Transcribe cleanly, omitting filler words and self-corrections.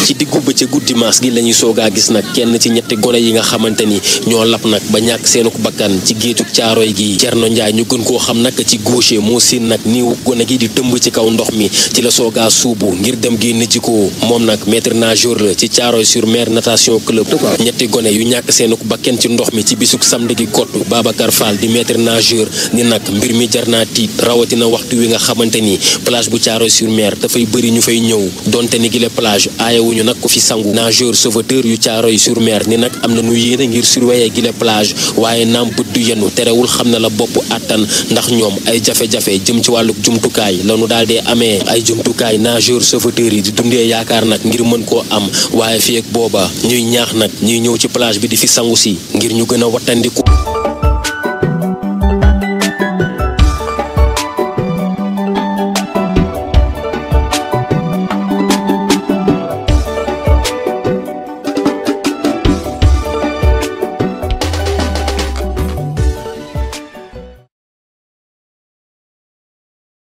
ci diggu bëccëgu dimanche gi lañuy soogaa gis nag kenn ci ñetti gone yi nga xamante ni ñoo lap nag ba ñàkk seenuk bakkan ci géejug Caaroy gi. Cerno Njaay ñu gën koo xam nag ci gaucher moo seen nag niiw gone gi di tëmb ci kaw ndox mi ci la soogaa suubu ngir dem génn ji ko. moom nag maître nageur la ci Caaroy sur Mer natation club. ñetti gone yu ñàkk seenuk bakkan ci ndox mi ci bisuk samedi gi kott Babacar Fall di maître nageur ni nag mbir mi jar naa tiit rawatina waxtu wi nga xamante ni plage bu Caaroy sur Mer dafay bëri ñu fay ñëw donte ni gile plage aayewuñu nag ku fi sangu. nageur sauveteur yu Caaroy sur Mer ni nag am na nu yéene ngir surveiller gile plage waaye naam bët du yenu terewul xam na la bopp àttan ndax ñoom ay jafe-jafe jëm ci wàllu jumtukaay lanu daal dee amee ay jumtukaay nageur sauveteur yi di dundee yaakaar nag ngir mën koo am waaye fii ak booba ñuy ñaax nag ñuy ñëw ci plage bi di fi sangu si ngir ñu gën a wattandiku.